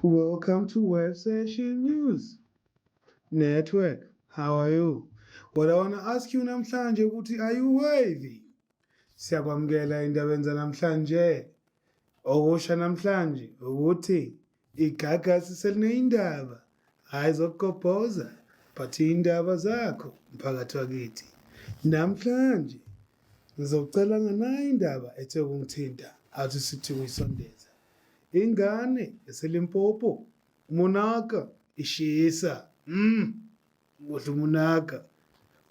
Welcome to Web Session News Network. How are you? What I want to ask you namhlanje ukuthi, are you wavy? Siyakwamukela indabeni zanamhlanje. Okusha namhlanje ukuthi iGagasi selineyindaba, hayi zokugobhoza, but indaba zakho mphakathi wakithi. Namhlanje ngizocela nganayo indaba ethe kungithinta, athi sithi uyisondeza. Ingane yaseLimpopo uMonaka ishisa. Muhle uMonaka.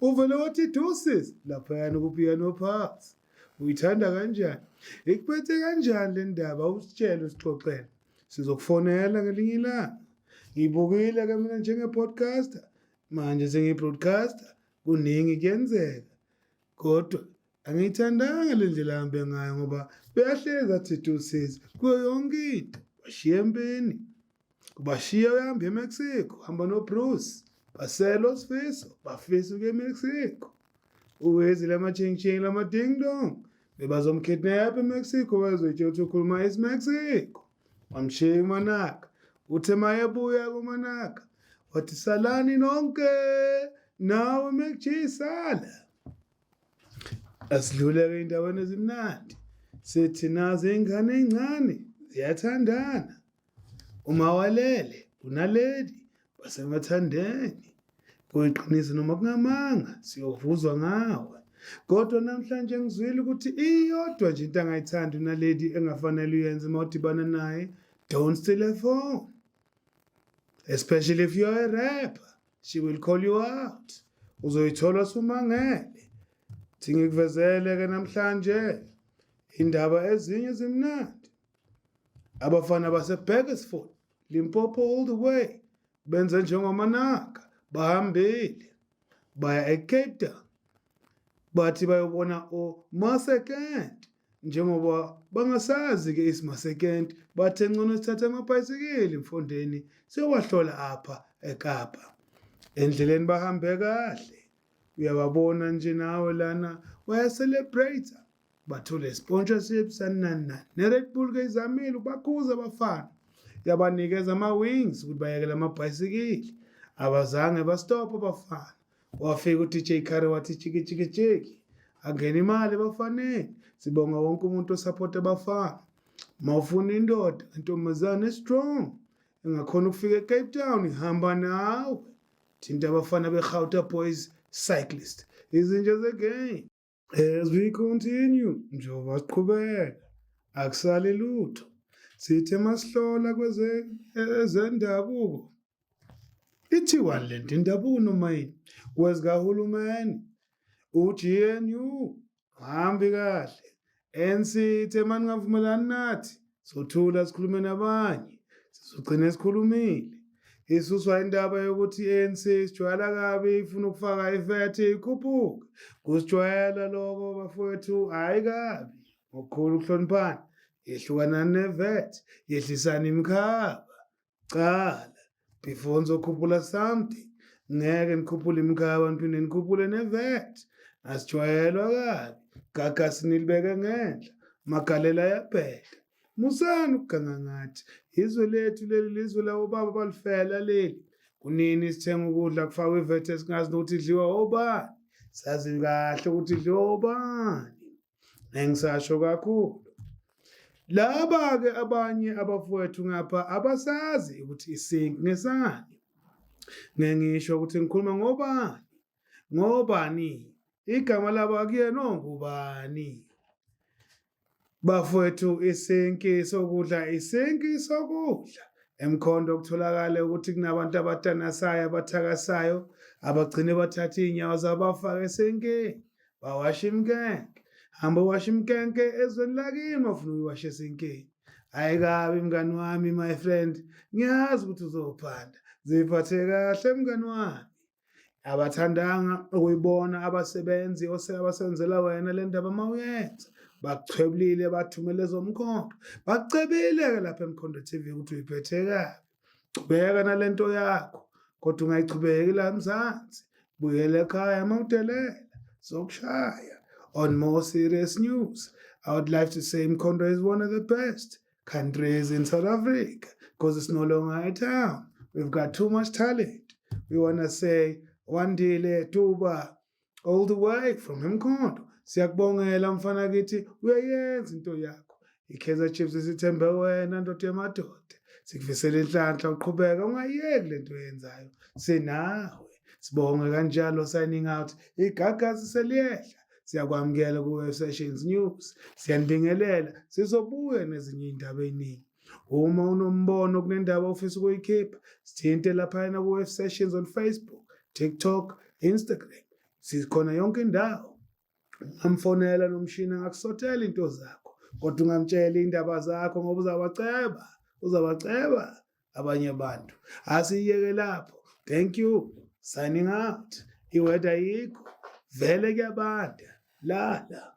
Uvele wathi deuces laphayana ku-piano pass. Uyithanda kanjani? Ikuphethe kanjani le ndaba? Usitshele, usixoxele. Sizokufonela ngelinye ilanga. Ngibukile ke mina njenge-podcaster. Manje sengiyi-broadcaster. Kuningi kuyenzeka. Kodwa angiyithandanga le ndlela ahambe ngayo ngoba beyahlezi athi deuces kuyo yonke into. Bashiya empini. Ubashiya uyahamba eMexico, hamba noBruce. Baselo Sifiso, bafisa ukuya eMexico. Uwezi lama-ching-ching lama-ding dong. Bebazomkidnap eMexico, bazoyitshela ukuthi ukhuluma isiMexico. Wamshiya uManaka. Uthe mayebuya kuManaka, wathi salani nonke, nawe MacG sala. Asidlule-ke ey'ndaweni ezimnandi. Sithi nazo iy'ngane ey'ncane ziyathandana. Uma walele unaledi basemathandeni. Kuyiqiniso noma kungamanga, siyovuzwa ngawe. Kodwa namhlanje ngizwile ukuthi iyodwa nje into angayithandi uNaledi engafanele uyenze uma udibana naye: don't steal a phone. Especially if you're a rapper. She will call you out. Uzoyithola sumangele. Thi ngikuvezele ke namhlanje indaba ezinye ezimnandi. Abafana baseBurgersfort, Limpopo all the way, benze njengoManaka, bahambile baya eCape Town, bathi bayobona uMasekent. Njengoba bangasazi-ke isiMasekent, bathe ngcono sithathe amabhayisikili mfondeni siyowahlola apha eKapa. Endleleni bahambe kahle, uyababona nje nawe lana bayacelebrate, bathole sponsorship sanani nani. Ne-Red Bull ke izamile ukubakhuza abafana, yabanikeza ama-wings ukuthi bayekele amabhayisikili, abazange bastop abafana. Wafika u-DJ Curry wathi chiki chiki chiki, angena imali ebafaneni. Sibonga wonke umuntu osupporta abafana. Mawufuna indoda intombazane strong engakhona ukufika eCape Town ihamba nawe, thinta abafana beGauta Boys Cyclist, izinja zegame. As we continue, njengoba siqhubeka, akusali lutho. Sithe masihlola kweze ezendabuko, ithiwani lento, indabuko noma yini, kwezikahulumeni, u-GNU hambi kahle. ANC ithe maningavumelani nathi, sothula sikhulume nabanye, sizogcina sikhulumile. Isuswa indaba yokuthi i-ANC sijwayela kabi, ifuna ukufaka i-VAT ikhuphuke. Kusijwayela lokho bafowethu, hhayi kabi. Ngokukhulu ukuhloniphana, yehlukanani ne-VAT, yehlisani imikhaba. Cala before nizokhuphula something, ngeke nikhuphule imikhaba niphinde nikhuphule ne-VAT. Asijwayelwa kabi, gagasi nilibeke ngenhla, magalela ayabheda. Musani ukuganga ngathi izwe lethu leli, lizwe labo baba balifela leli. Kunini sithenga ukudla kufakwe i-VAT esingazi nokuthi idliwa obani? Sazi kahle ukuthi idliwa obani. Engisasho kakhulu. Laba-ke abanye abafowethu ngapha abasazi ukuthi isinki ngesani. Ngeke ngisho ukuthi ngikhuluma ngobani. Ngobani? Igama labo akuyena ongubani. Bafowethu, isinki sokudla, isinki sokudla. Emkhondo kutholakale ukuthi kunabantu abatanasayo, abathakasayo, abagcine bathatha iy'nyawo zabo bafake esinkini, bawasha imkenke. Hamba washa imkenke ezweni lakini, bafuna uyiwasha esinkini. Hayi kabi mngani wami, my friend, ngiyazi ukuthi uzophanda. Ziphathe kahle mngani wami. Abathandanga ukuyibona abasebenzi abasebenzela wena le ndaba mawuyenza. Bakuchwebulile, bathumele ezomkhondo. Bakucebile-ke lapha eMkhondo TV ukuthi uyiphethe kabi. Chubeka nalento yakho, kodwa ungayichubeki la Mzansi. Buyela ekhaya mawudelela, sokushaya. On more serious news, I would like to say Mkhondo is one of the best countries in South Africa. Because it's no longer a town. We've got too much talent. We wanna say Wandile Duba all the way from Mkhondo. Siyakubongela mfana kithi, uyayenza into yakho. I-Kaizer Chiefs isithembe wena, ndoda yamadoda. Sikufisela inhlanhla, uqhubeka ungayeki lento oyenzayo. Sinawe. Sibonge kanjalo, signing out. Igagasi seliyehla. Siyakwamukela ku Sessions News. Siyanibingelela. Sizobuya nezinye izindaba eziningi. Uma unombono kunendaba ofisa ukuyikhipha, sithinte laphayana ku Sessions on Facebook, TikTok, Instagram. Sikhona yonke indawo. Ungamfonela nomshini angakusothela into zakho, kodwa ungamtshela indaba zakho ngoba uzabaceba, uzabaceba abanye abantu. Asiyeke lapho. Thank you. Signing out. I-weather yikho. Vele kuyabanda. Lala.